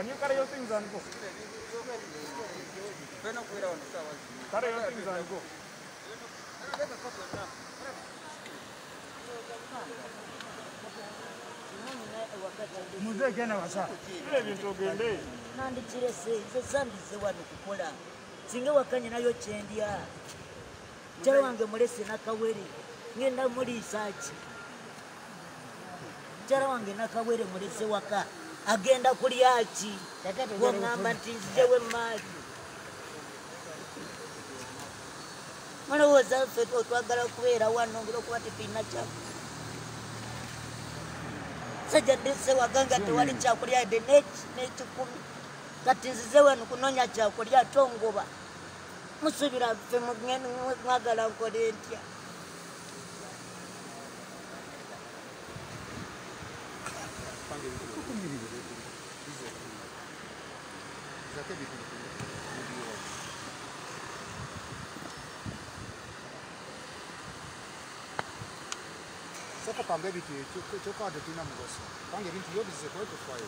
Can you carry your things and go? Carry your things and go. Mzee genda wasa. Ile bintu ogende. Nandikirese nze sandize wano kukola. Singa wakanye nayo kyendya. Mukyala wange mulese nakawere. Ngenda muliisa ki? Mukyala wange nakawere mulese waka. Agenda kulya ki? Wongamba nti nzijewo emaali. Mulowooza ffe twagala kubeera wano olw'okuba tetulina kyakulya. Sajja ndese waka nga tewali kyakulya yadde n'ekikumi. Kati nzize wano kunoonya kyakulya tongoba. Musuubira ffe mwagala nkole ntya? Soko panga ebintu kyokka tetulina mugaso. Panga ebintu byobize kwekufayo.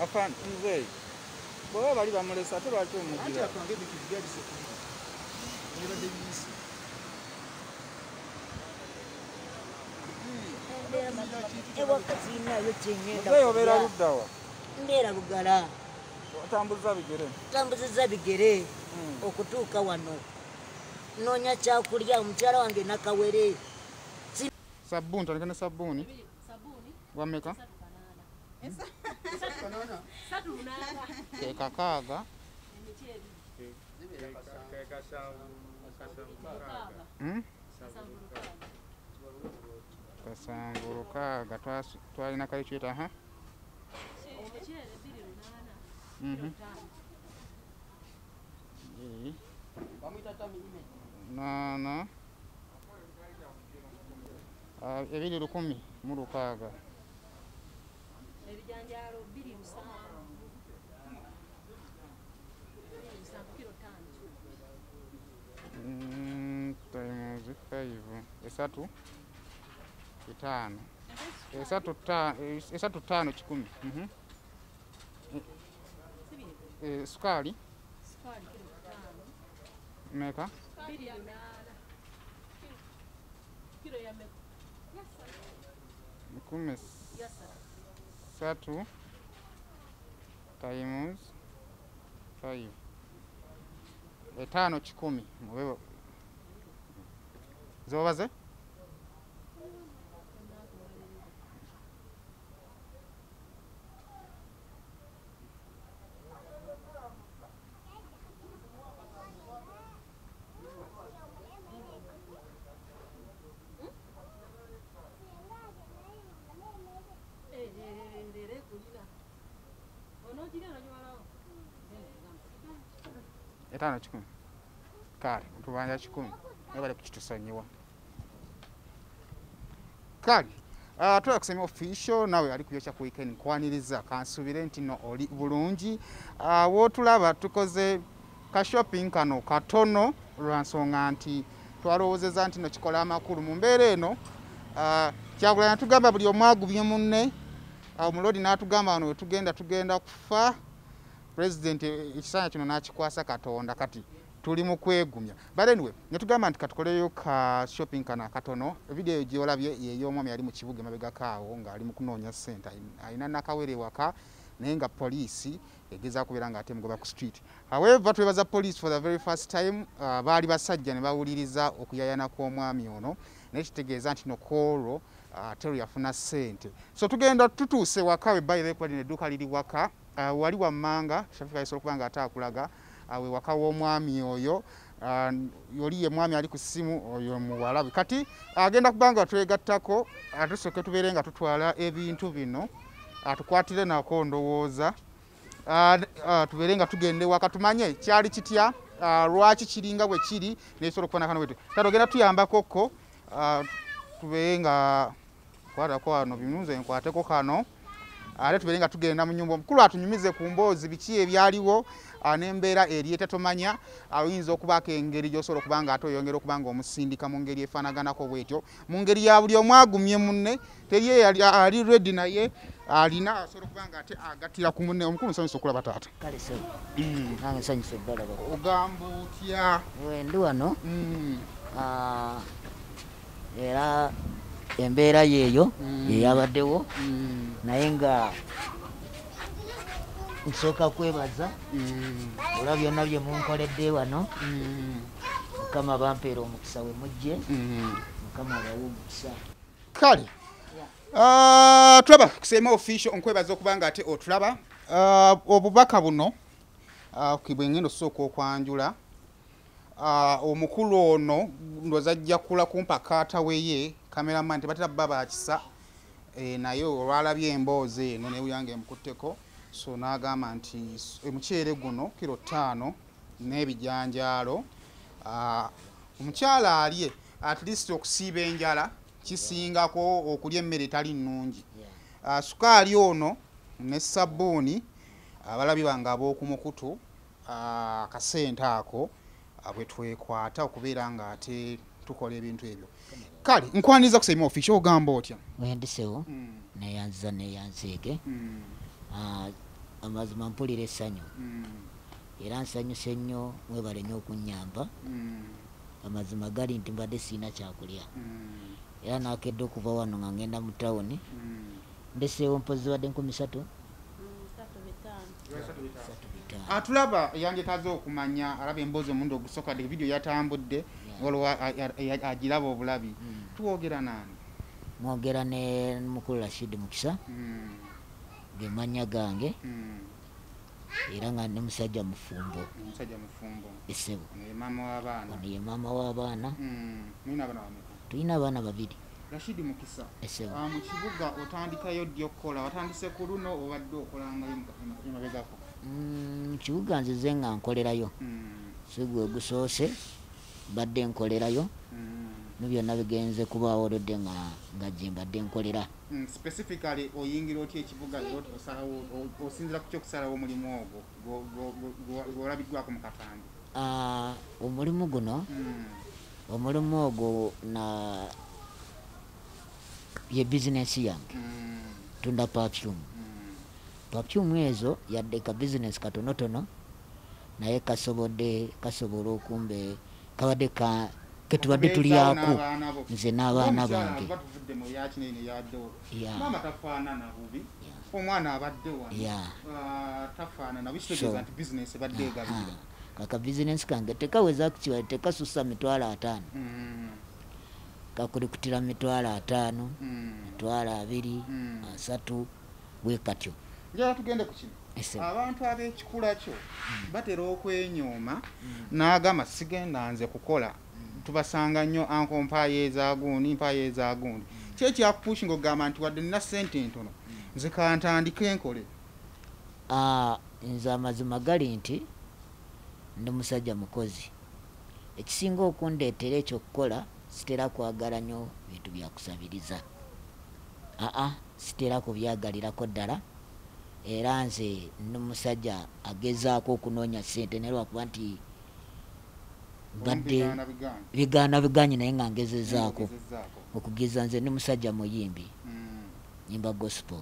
Afan mzee. Bw'oba bali bamulesa ate lwaki omugira? Anti apanga ebintu byabize kubiri. Nebadde biyise. Ewaka sirinayo kye ngenda. Mzee obeera ludda wa? Mbeera Lugala. Otambuza bigere? Ntambuziza bigere okutuuka wano. Nnoonya kyakulya omukyala wange nakawere. Sabuni, tandika ne sabuni. Wameka? Kakaaga. Kasanvu lukaaga twalina kalikyeta ha? Nana. 2,016. Ebijanjaalo 2,700. 2,700 kilo 5. Times 5 esatu etaano. Esatu ttaano kikumi. Sukaali? Sukaali kilo 5. Meka? 2,800. Kilo ya meka. 13 times 5 5,100 mubebo zobaze 5,100. Kale tubanja 10 naye kukitusonyiwa. Kale tula kusema official nawe ali kuyokya ku weekend nkwaniriza kansubire nti no oli bulungi. Wotulaba tukoze ka shopping kano katono lwa nsonga nti twalowoozezza nti no kikola amakulu mu mbeera eno. Kyagulanyi tugamba buli omu agubye munne. Omulodi n'atugamba wano wetugenda tugenda kufa. President ekisanja kino n'akikwasa Katonda kati tuli mu kwegumya. But anyway, netugamba nti katukoleyo ka shopping kana katono. Video gy'olabye y'ey'omwami ali mu kibuga emabegako awo ng'ali mu kunoonya ssente. Alina nakawere waka naye nga poliisi egezaako kubeera ng'ate mugoba ku street. However, twebaza police for the very first time. Baali basajja ne bawuliriza okuyayana kw'omwami ono naye kitegeeza nti no kwolwo Terry yafuna ssente. So tugenda tutuuse waka we by the way kuba lino edduuka liri waka. Wali wammanga Shafika asobola okuba nga ate akulaga we waka w'omwami oyo. Yoli ye mwami ali ku ssimu oyo muwala we. Kati agenda kuba nga twegattako tusooke tubeere nga tutwala ebintu bino atukwatire nako ndowooza tubeere nga tugenda ewaka tumanye kyali kitya, lwaki kiringa bwe kiri nesobola okufaanana bwe tutyo. Kati ogenda tuyambakoko tubeere nga kwatako wano binunze nkwateko kano. Ate tubeere nga tugenda mu nyumba, omukulu atunyumize ku mboozi biki ebyaliwo n'embeera eri etatomanya. Oyinza okubaako engeri gy'osobola okuba nga ate oyongera okuba nga omusindika mu ngeri efaanaganako bwetyo, mu ngeri ya buli omu agumye munne, teri ali ready naye alina asobola okuba nga ate agattira ku munne. Omukulu nsanyusa okulaba taata. Kale sebo, nange nsanyusa obbalaba. Ogamba otya? Ndi wano era embeera yeeyo yeyabaddewo, naye nga nsooka kwebaza olwa byonna bye munkoledde wano. Mukama bampeera omukisa we mujje, Mukama abawe omukisa. Kale tulaba Kuseema Official, nkwebaza okuba nga ate otulaba. Obubaka buno bwe ngenda osooka okwanjula, omukulu ono ndowooza ajja kula kumpa kaataweye cameraman, tebatera bba bakisa, naye olwalabye emboozi eno newuyange emukutteko, so n'agamba nti omuceere guno kiro 5 n'ebijanjaalo, omukyala alye at least okusiiba enjala kisingako okulya emmere etali nnungi. Sukaali ono ne sabbuuni, abalabi bange ab'okumukutu, akasente ako bwe twekwata okubeera nga ate tukola ebintu ebyo. Kale nkwaniriza Kuseema Official, ogamba otya? Wendisewo neyanziza neyanzeege. Amazima mpulira essanyu era nsanyuse nnyo, mwebale nnyo okunnyamba. Amazima gali nti mbadde sirina kyakulya era nakedde okuva wano nga ngenda mu tawuni, ndeseewo mpozi zibadde 3,000. Atulaba yandyetaaze okumanya, alaba emboozi omundi ogusooka, de vidiyo yatambudde waliwo agiraba obulabi. Tuwogera naani? Mwogera ne mukulu Rashid Mukisa, ge mannya gange, era nga ndi musajja mufumbo. Omusajja mufumbo. Essebo. Ono ye maama w'abaana. Ono ye maama w'abaana. Mulina abaana bameka? Tulina abaana 2. Rashid Mukisa, Essebo. Mu kibuga otandikayo ddi okukola? Watandise ku luno obadde okolangayo emabegako? Mu kibuga nzize nga nkolerayo, si gwe gusoose, mbadde nkolerayo, mu byonna bigenze kubaawo olwedde nga gye mbadde nkolera. Specifically oyingira otya ekibuga era osalawo, osinziira ku ki okusalawo omulimu ogwo gw'olabiddwako mu katambi? Omulimu guno, omulimu ogwo na ye bizinensi yange, tunda perfume. Perfume ezo yadde ka bizinensi katonotono, naye kasobodde, kasobola okumbe kabadde ka ketubadde tulyako nze n'abaana bange. Tuvudde mu yakinene yaddo. Maama tafaanana bubi, omwana abadde wano tafaanana bubi, kitegeeza nti bizinensi ebadde egabirira. Kaka bizinensi kange tekaweza kukiwa, tekasussa 50,000. Kakulikutira 50,000, 20,000, 30,000 bwe katyo. Njagala tugende ku kino. Abantu ab'ekikula kyo batera okwenyooma n'agamba sigenda nze kukola, tubasanga nnyo anko mpaayo ezaagundi, mpaayo ezaagundi. Ki ekyakupushinga okugamba nti wadde nina ssente ntono nze kantandike nkole? Nze amazima gali nti ndi musajja mukozi. Ekisinga okundeetera ekyokukola, sitera kwagala nnyo bintu bya kusabiriza. Sitera kubyagalirako ddala. Era nze ndi musajja agezaako okunoonya ssente, naye lwakuba nti mbadde bigaana bigaanyi, naye nga ngezezaako okugeza. Nze ndi musajja muyimbi, nyimba gospel.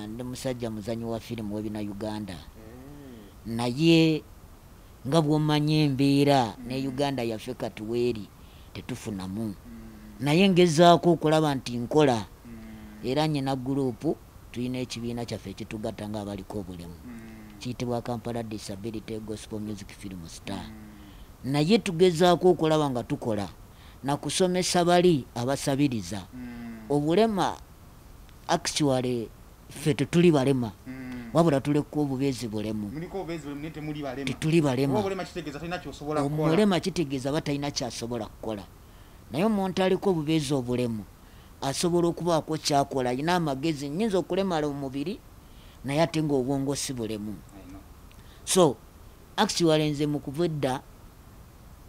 Ndi musajja muzanyi wa firimu w'ebina Uganda, naye nga bw'omanyi embeera ne Uganda yaffe kati weeri tetufunamu, naye ngezaako okulaba nti nkola. Era nyina gurupu, tulina ekibiina kyaffe ekitugatta ng'abaliko obulemu, kiyitibwa Kampala Disability Gospel Music Film Star. Naye tugezaako okulaba nga tukola nakusomesa bali abasabiriza obulema. Actually ffe tetuli balema, wabula tuleko obubeezi bulemu. Tetuli balema. Omulema kitegeeza batalina kyasobola kukola, naye omuntu aliko obubeezi obulemu asobola okubaako kyakola, alina amagezi. Nnyinza okulemala omubiri naye ate ng'obwongo si bulemu. So actually nze mu kuva edda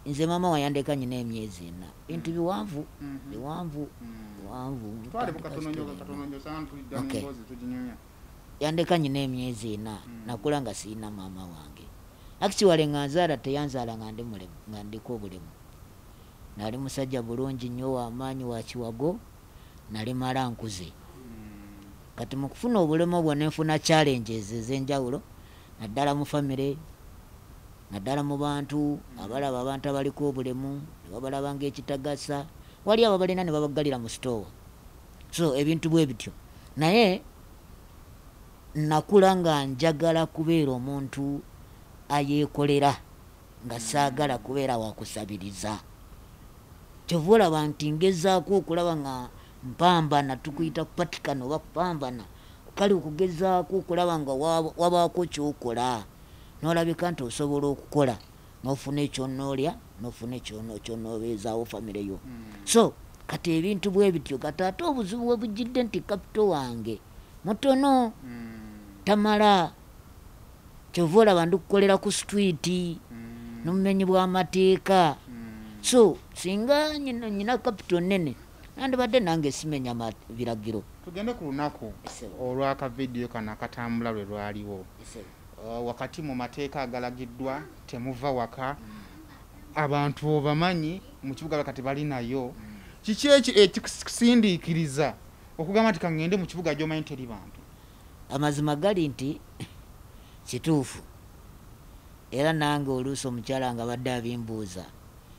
Nze mama wayandeka nyina emyezi 4. Bintu biwanvu, biwanvu, biwanvu. Okay. Yandeka nyina emyezi 4. Nakula nga sirina maama wange. Actually nga nzaala teyanzaala nga ndi mulemu, nga ndiko obulemu. Nali musajja bulungi nnyo w'amaanyi wa kiwago, nali mala nkuze. Kati mu kufuna obulemu obwo ne nfuna challenges ez'enjawulo, naddala mu famire, naddala mu bantu, abalaba abantu abaliko obulemu, ne babalaba ng'ekitagasa, wali ababalina ne babaggalira mu store. So ebintu bwe bityo. Naye nakula nga njagala kubeera omuntu ayeekolera, nga saagala kubeera wakusabiriza. Kyova olaba nti ngezaako okulaba nga mpambana, tukuyita kupatikana oba kupambana, kale okugezaako okulaba nga wabaako ky'okola, n'olabika nti osobola okukola, n'ofuna ekyonoolya, n'ofuna ekyonoobeezaawo famire yo. So kati ebintu bwe bityo, kati ate obuzibu bwe bujjidde nti kapito wange mutono, tamala. Kyova olaba ndikukolera ku street, n'obumenyi bw'amateeka. So singa nyina kapito nnene, nandibadde nange simenya biragiro. Tugende ku lunaku olw'akavidiyo kano akatambula lwe lwaliwo. Wakati mu mateeka agalagiddwa temuva waka, abantu obamanyi mu kibuga kati bali nayo. Kiki ekikusindiikiriza okugamba nti kangende mu kibuga gy'omanyi teri bantu? Amazima gali nti kituufu, era nange oluusi omukyala nga badde abimbuuza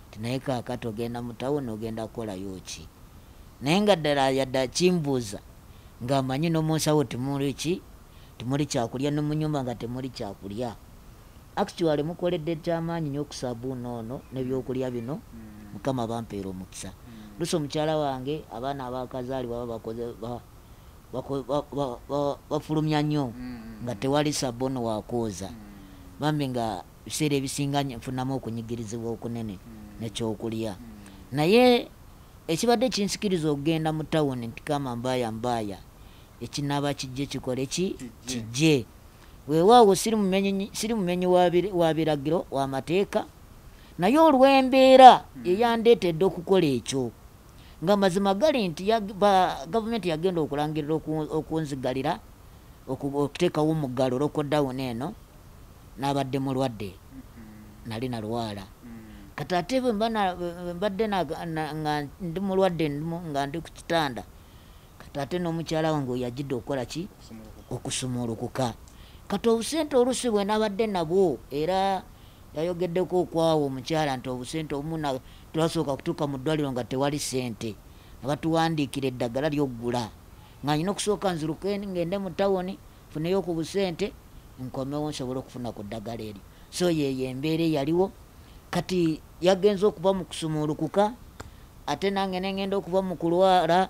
nti naye kaakati ogenda mu tawuni ogenda kukolayo ki? Naye nga ddala yadde akimbuuza ng'amanyi n'omunsawo temuli ki, temuli kyakulya, ne mu nnyumba nga temuli kyakulya. Actually mukoledde kyamaanyi nnyo okusabuuna ono n'ebyokulya bino, Mukama bampeera omukisa. Oluusi omukyala wange abaana abakazaalibwa bakoze bafulumya nnyo nga tewali sabbuuni wakwoza. Bambi nga ebiseera ebisinga nfunamu okunyigirizibwa okunene n'ekyokulya. Naye ekibadde kinsikiriza okugenda mu tawuni nti kama mbaaya mbaaya, ekinaaba kijje kikole ki? Kijje. Weewaawo siri mumenyi wa biragiro w'amateeka, naye olw'embeera eyandeetedde okukola ekyo. Nga mazima gali nti gavumenti yagenda okulangirira okunzigalira, okuteekawo omuggalo lockdown eno, n'abadde mulwadde, nali nalwala. Kati ate bwe mbadde nga ndi mulwadde nga ndi ku kitanda, kati ate n'omukyala wange oyo yajjidde okukola ki? Okusumulukuka. Kati obusente oluusi bwe nabadde nabwo, era yayogeddeko okwawo omukyala nti obusente obumu twasooka kutuuka mu ddwaliro nga tewali ssente, nga batuwandiikira eddagala ly'oggula, nga nnyina okusooka nziruke ngende mu tawuni nfuneyo ku busente nkomewo nsobole okufuna ku ddagala eryo. So yeeyo embeera eyaliwo. Kati yagenze okuva mu kusumulukuka, ate nange ne ngenda okuva mu kulwala,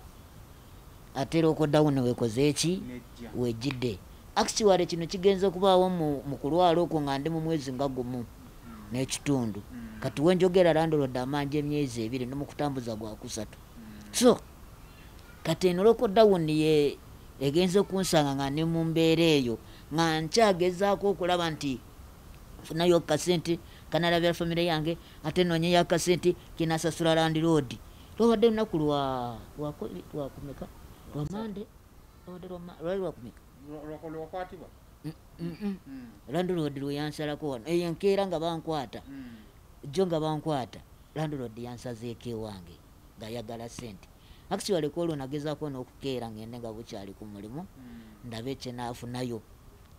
ate lockdown weekoze ki? Wejjidde. Actually kino kigenze okubaawo mu kulwala okwo nga ndi mu mwezi nga 1 n'ekitundu. Kati we njogera landlord amanja emyezi 2 ne mu kutambuza gwa 3. So kati eno lockdown ye egenze kunsanga nga ndi mu mbeera eyo, nga nkyagezaako okulaba nti nfunayo kasente kanalabira famire yange, ate noonyeyo akasente kinasasula landlord. Lwabadde lunaku lwakumeka? Lwa Mande? Lwali lwakumeka? Lwakwatibwa? Landlord lwe yansalako wano, eyo enkeera nga bankwata, jjo nga bankwata, landlord yansazeeko ewange ng'ayagala ssente. Actually kwolwo nagezaako n'okukeera ngende nga bukyali ku mulimu, ndabe kye naafunayo.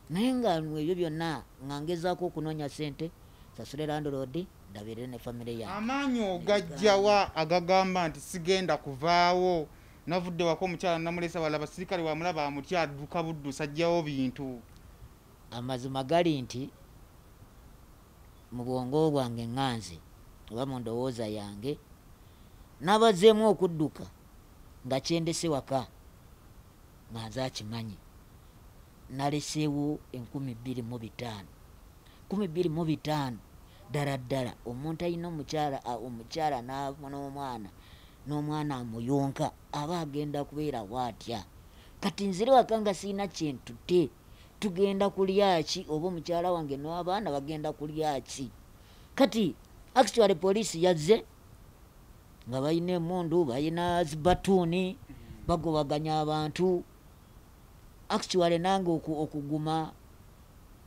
Naye nga ebyo byonna nga ngezaako okunoonya ssente sasule landlord, ndabirire ne famire yange. Amaanyi ogajjawa agagamba nti sigenda kuvaawo, navudde waka omukyala namulesa wala abasirikale wamulaba amutya adduka buddusa ajjawo bintu? Amazima gali nti mu bwongo bwange ŋŋanze oba mu ndowooza yange nabazeemu okudduka nga kyendese waka nga nze akimanyi. Naleseewo 2500. 2500 ddala ddala omuntu alina omukyala n'omwana amuyonka aba agenda kubeerawo atya? Kati nzire waka nga sirina kyentute, tugenda kulya ki? Oba omukyala wange n'abaana bagenda kulya ki? Kati Actually poliisi yazze nga balina emundu, balina zibatuuni, bagobaganya abantu. Actually nange okuguma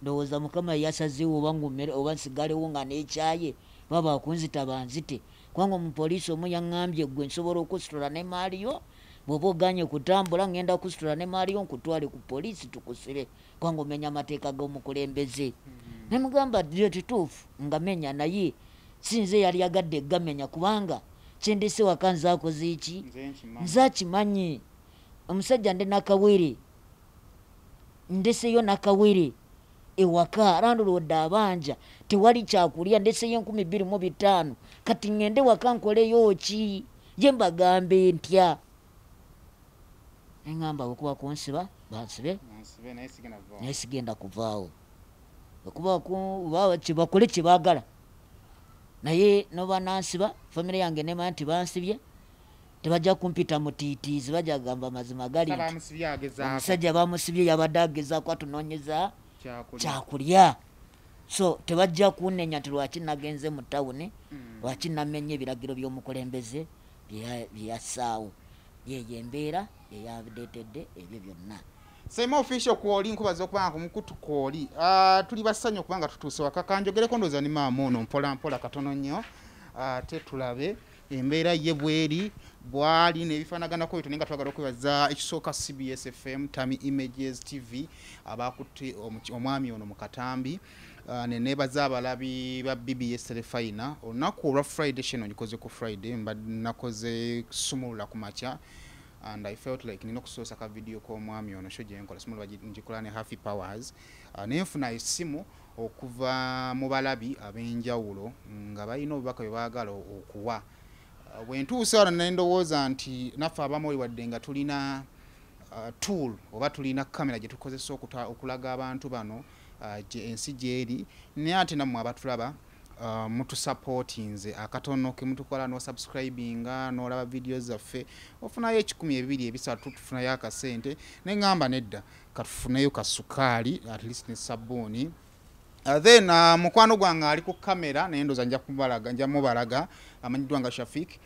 ndowooza Mukama yasazeewo oba ngumire oba nsigalewo nga nekyaye, baba akunzita banzite, kubanga omupoliisi omu yaŋŋambye, gwe nsobola okusitula n'emaali yo, bw'oba oganye kutambula ŋŋenda kusitula n'emaali yo nkutwale ku poliisi tukusibe, kubanga omenya amateeka g'omukulembeze. Nemugamba yo kituufu nga menya, naye si nze yali yagadde gamenya, kubanga kyendese waka nze akoze eki, nze akimanyi. Omusajja ndi nakawere, ndeseyo nakawere ewaka, landlord abanja, tewali kyakulya, ndeseyo 2500, kati ŋŋende waka nkoleyo ki, ye mbagambe ntya? Eŋŋamba okuba kunsiba bansibe, naye sigenda kuvaawo, okuba bakole kyebaagala, naye noba nansiba famire yange nemanya nti bansibye, tebajja kumpita mutiitiizi, bajja kugamba mazima gali nti omusajja bamusibye yabadde agezaako atunoonyeza kyakulya. So tebajja kunnenya nti lwaki nagenze mu tawuni, lwaki namenye ebiragiro by'omukulembeze bye yassaawo. Yeyo embeera eyadeetedde ebyo byonna. Saimo Official kwoli nkubaza okubanga ku mukutu kwoli. Tuli basanyu okubanga tutuuse waka. Kanjogereko ndowooza ne maama ono mpola mpola katono nnyo, ate tulabe embeera ye bweri bwali n'ebifaanaganako bityo, naye nga twagala okwebaza ekisooka CBS FM, Tami Images TV abakutte omwami ono mu katambi, ne neebaza abalabi ba BBS Terefayina. Olunaku olwa Friday sheno ngikoze ku Friday, nakoze sumulula ku makya, and I felt like nina okusoosa ka video k'omwami ono sho gye nkola sumulula ngikola ne Happy Powers. Naye nfuna essimu okuva mu balabi ab'enjawulo nga balina obubaka bwe baagala okuwa. Bwe ntuuse wano ne ndowooza nti naffe abamu wadde nga tulina tool oba tulina kamera gye tukozesa okulaga abantu bano ensi gy'eri, naye ate nammwe abatulaba mutusapootinze akatono ke mutukola n'osubscribinga n'olaba vidiyo zaffe, ofunayo 1 2 3 tufunayo akasente. Ne ŋŋamba nedda, katufuneyo kasukaali at least ne sabbuuni. Then mukwano gwange ali ku kamera, naye ndowooza nja mubalaga, amanyiddwa nga Shafik,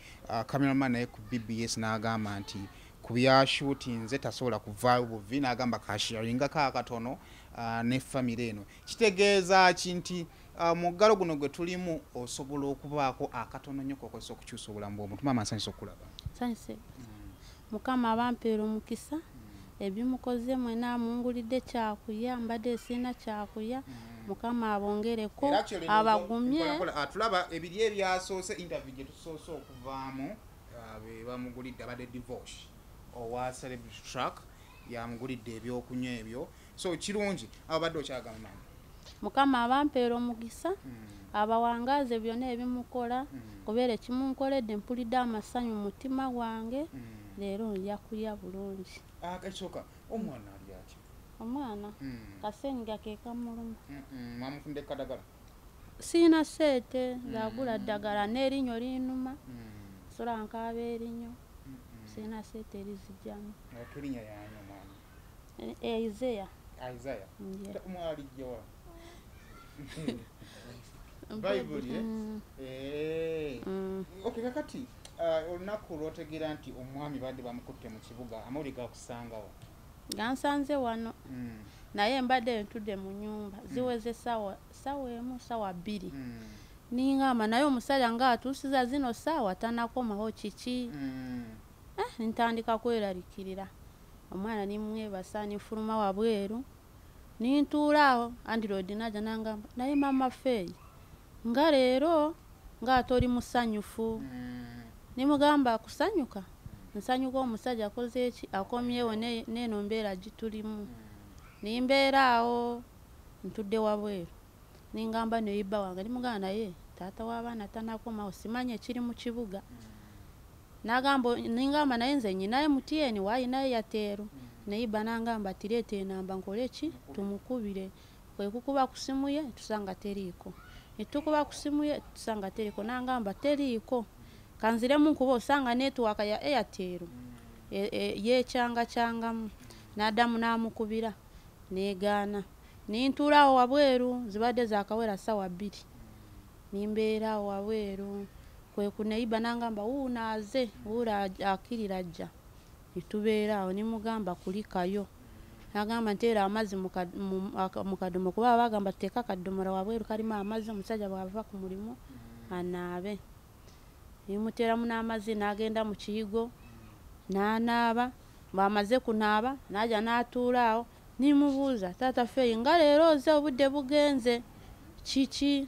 cameraman naye ku BBS, n'agamba nti ku bya shootinze tasobola kuvaayo buvi, n'agamba kasharingako akatono ne famire eno. Kitegeeza ki nti muggalo guno gwe tulimu osobola okubaako akatono nnyo k'okozesa okukyusa obulamu bw'omuntu. Maama nsanyuse okulaba. Nsanyuse. Mukama abampeera omukisa, ebimukoze mwena mungulidde kyakulya, mbadde sirina kyakulya, Mukama abongereko abagumye. Atulaba ebiri ebyasoose interview gye tusoose okuvaamu, be bamugulidde abadde divorce owa Celebrity Truck, yamugulidde ebyokunywa ebyo, so kirungi. Abadde okyagamba maama? Mukama abampeera omukisa, abawangaze byonna ebimukola, kubeera ekimunkoledde mpulidde amasanyu mu mutima gwange, leero nja kulya bulungi. Ekisooka omwana ali atya? Omwana kasenga ke kamuluma. Mwamufundde kadagala? Siina ssente zagula ddagala, n'erinnyo linnuma, sola nkaaba erinnyo, siina ssente erizijjamu. Erinnya yaani omwana? Isaiah. Isaiah? Omwana alijja wa? Bayibuli, eh? Okay, kakati olunaku lw'otegeera nti omwami badde bamukutte mu kibuga, amawulire gakusangawo? Gansanze wano, naye mbadde ntudde mu nnyumba, ziweze ssaawa 1 ssaawa 2. Ningamba naye omusajja ng'atuusiza zino ssaawa tannakomawo kiki? Ntandika kweraliikirira. Omwana nimwebasa nifuluma wabweru, nintuula awo, android n'ajja n'angamba naye maama Faye nga leero ng'ate oli musanyufu. Nimugamba kusanyuka? Nsanyuka omusajja akoze eki, akomyewo n'eno mbeera gitulimu. Nimbeera awo ntudde wabweru, ningamba neyibba wange, nimugamba naye taata w'abaana tannakomawo, simanyi ekiri mu kibuga. Nagamba ningamba naye nze nnyinayo MTN waayinayo Airtel. Neyibba n'angamba tireeta enamba nkole ki, tumukubire. Kwe kukuba ku ssimu ye tusanga teriiko, ne tukuba ku ssimu ye tusanga teriiko, n'angamba teriiko, kanziremu nkuba osanga netiwaaka ya Airtel yeekyangakyangamu. N'addamu n'amukubira negaana. Nintuula awo wabweru, zibadde zaakawera ssaawa 2. Nimbeera wabweru kwe kuneiba nangamba unaaze ura akirira ajja nitubeera awo nimugamba kulikayo nagamba nteera amazzi mu kadomo kuba bagamba teeka akadomola wabweru kalimu amazzi omusajja bw'ava ku mulimu anaabe. Nimuteeramu n'amazzi n'agenda mu kiyigo n'anaaba bw'amaze kunaaba n'ajja n'atuula awo nimubuuza taata Feyi nga leero oze obudde bugenze kiki?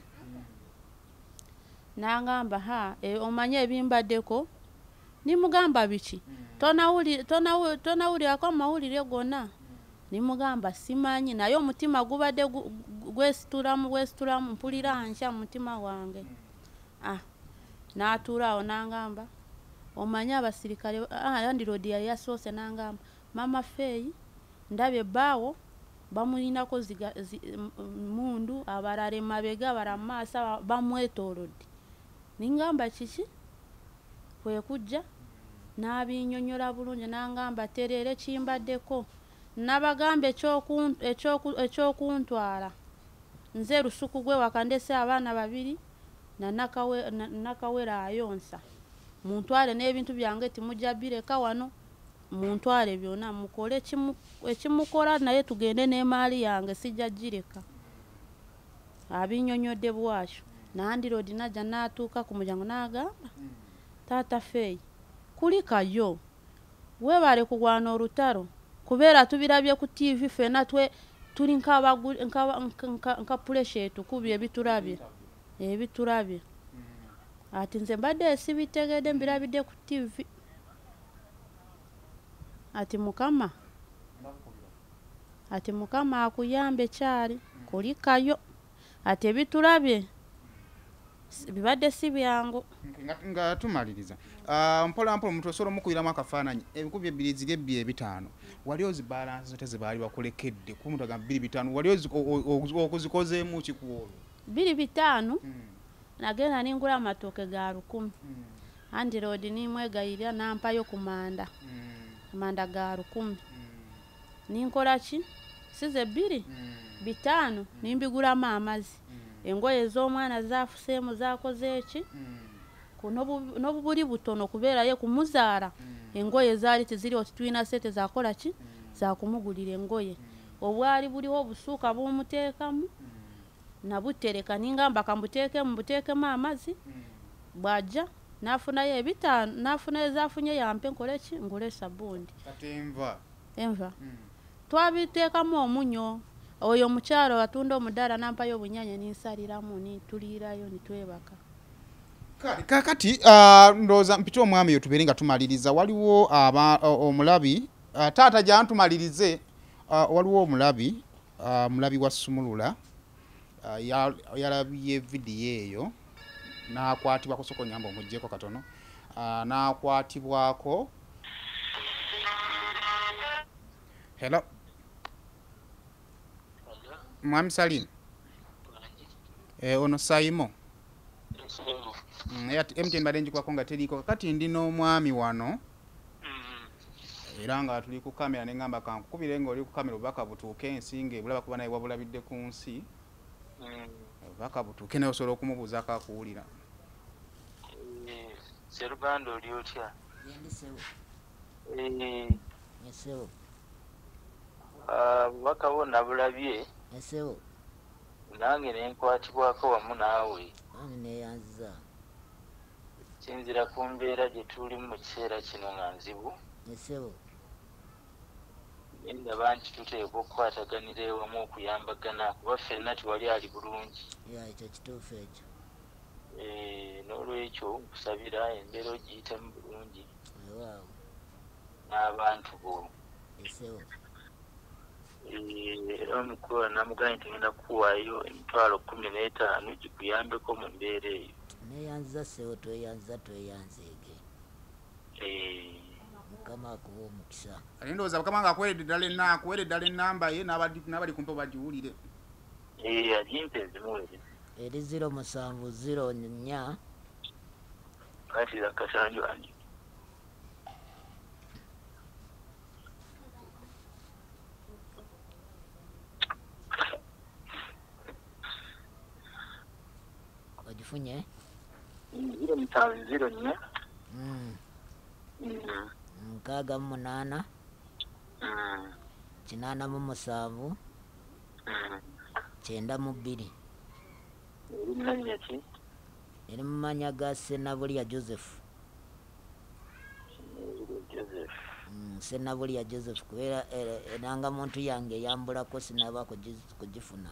Nangamba ha omanye ebimbaddeko. Nimugamba biki? Tonawulirako amawulire gonna. Nimugamba simanyi naye omutima gubadde gwesitulamu mpulira nkya mu mutima gwange. N'atuula awo n'angamba omanye abasirikale landiroodi yali yasoose n'angamba mama Feyi ndabye ebbaawo bamulinako mundu abalala emabega abalala mu maaso bamwetoolodde. Ningamba kiki? Kwe kujja n'abinnyonnyola bulungi n'angamba tereere kimbaddeko. Nabagamba ekyokuntwala nze lusuku gwe wakandese abaana babiri na nakawera ayonsa muntwale n'ebintu byange timujja bireka wano muntwale byonna mukole ekimukola naye tugende n'emaali yange sijja gireka. Abinnyonnyodde bwakyo. Nandiroodi najja n'atuuka ku mulyango n'agamba taata Feyi kulikayo weebale kulwana olutalo kubeera tubirabye ku TV ffenna tuli nka puresha etukubye ebitulabye. Ati nze mbadde sibitegedde mbirabidde ku TV. Ati Mukama akuyambe kyali kulikayo. Ati ebitulabye bibadde si byangu. Nga tumaliriza mpola mpola omuntu osobola omukubiramu akafaananyi ebikumi ebbiri ziri ebbiri ebitaano wali ozibalansi zo tezibaali bakulekedde kuba omuntu agamba 2.5 wali okuzikozeemu ki ku olwo? 2.5 nagenda ningula amatooke ga 1000. Andiroodi nimwegayirira nampayo ku manda amanda ga 1000. Ninkola ki? Size 2.5 nimbigulamu amazzi. Engoye z'omwana zaafuseemu zaakoze eki? N'obubuli butono kubeera ye kumuzaala engoye zaali teziriwo titulina ssente zaakola ki? Zaakumugulira engoye. Obwali buliwo obusuuka bw'omuteekamu nabutereka ningamba kambuteekemu mbuteekemu amazzi bw'ajja n'afunayo 5 n'afunayo zaafunye yampe nkole ki? Ngule sabbuuni. Kati enva? Enva twabiteekamu omunnyo. Oyo omukyalo atunda omudaala nampayo obunyanya ninsaliramu nituliirayo nitwebaka. Kakati ndowooza mpite omwami oyo tubeere nga tumaliriza. Waliwo omulabi taata gyantumalirize. Waliwo omulabi mulabi wa Sumulula yalabye vidiyo eyo n'akwatibwako soko nyamba omuggyeko katono n'akwatibwako. Hello Mwami Salim. Ono Saimo. MTN mbadde ngikwako nga teriiko. Kakati ndi n'omwami wano era nga tuli ku kamera ne ngamba kankukubire ng'oli ku kamera obubaka butuuke ensi ng'ebulaba kuba naye wabulabidde ku nsi. Obubaka butuuke naye osobola okumubuuzaako akuwulira. Sseruganda oli otya? Ndi ssebo. Ssebo. Obubaka bwo nabulabye. Ssebo. Nange ne nkwatibwako wamu naawe. Nange neeyanziza. Sinzira ku mbeera gye tulimu mu kiseera kino nga nzibu. Ssebo. Ndaba nti tuteekwa okukwataganira ewamu okuyambagana kuba ffenna tewali ali bulungi. Ya ekyo kituufu ekyo. N'olwekyo nkusabira embeera ogiyitemu bulungi. Weewaawo. N'abantu bo. Ssebo. Era omukulu namugambye nti ngenda kukuwaayo emitwalo 15 gikuyambeko mu mbeera eyo. Neeyanziza ssebo tweyanziza tweyanzeege. Mukama akuwe omukisa. Ate ndowooza Mukama ng'akuweeredde ddala ennamba ye n'abali kumpi bagiwulire. Agimpe nzimuweereze. Eri 0704 kati akasanju andi. Ogifunye? 0704 68 87 92. Eri mu mannya ga Ssenabulya Joseph. Ssenabulya Joseph kubeera enangamuntu yange eyambulako sinaba kugifuna.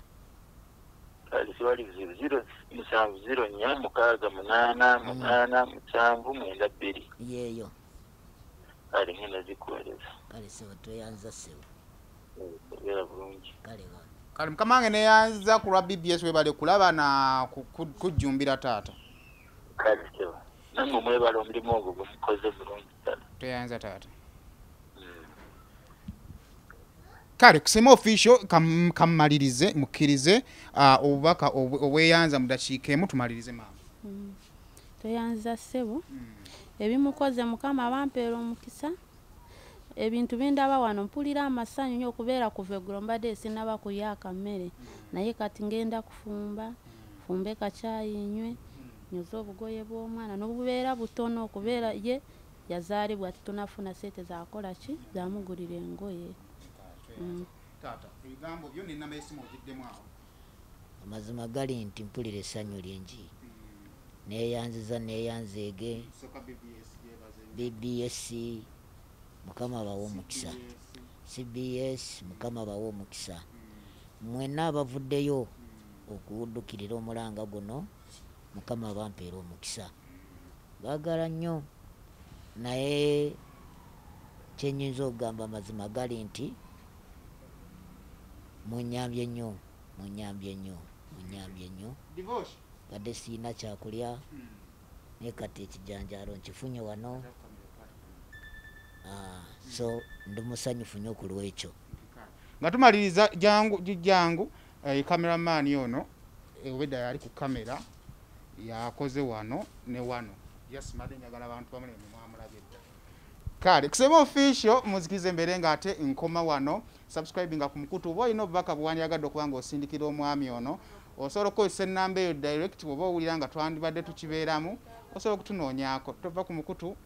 Kale siwali buzibu. 0704 68 8 7 92. Yeeyo. Kale ngenda zikuweereza. Kale ssebo, tweyanza ssebo. Beera bulungi. Kale bwana. Kale mukama wange neyanza ku lwa BBS, webale kulaba na kujjumbira taata. Kale ssebo, nammwe mwebale omulimu ogwo gwe mukoze bulungi ddala. Tweyanza taata. Kale kusema official kammalirize mukkirize obubaka obweyanza mu dakiika emu tumalirize maama. Tweyanza ssebo. Ebimukoze Mukama bampeera omukisa. Ebintu bindaba wano mpulira amasanyu nnyo okubeera kuva eggulo mbadde sinnaba kuyaaka mmere, naye kati ngenda kufumba, nfumbe kacaayi nywe, nyoze obugoye bw'omwana n'obubeera butono okubeera ye yazaalibwa tetunnafuna ssente zaakola ki zaamugulira engoye. Taata, ebigambo byo n'ennamba y'essimu ogiddemu awo. Amazima gali nti mpulira essanyu lingi. Neeyanziza neeyanzeege. BBS Mukama abawe omukisa. CBS Mukama abawe omukisa. Mwenna abavuddeyo okuwuddukirira omulanga guno, Mukama abampeera omukisa. Baagala nnyo, naye kye nnyinza okugamba amazima gali nti munnyambye nnyo, munnyambye nnyo, munnyambye nnyo. Badde sirina kyakulya, naye kati ekijanjaalo nkifunye wano. So ndi musanyufu nnyo ku lw'ekyo. Nga tumaliriza jangu jangu, cameraman ono obwedda yali ku kamera yakoze wano ne wano. Yes, mbadde njagala abantu bamwe mwamulabye dda. Kale kusema official muzikirize mbere nga ate nkoma wano. Subscribinga ku mukutu oba olina obubaka bw'owandiyagadde okuba ng'osindikira omwami ono, osobola okukozesa ennamba eyo direct bw'oba owulira nga twandibadde tukibeeramu, osobola okutunoonyaako. Tova ku mukutu.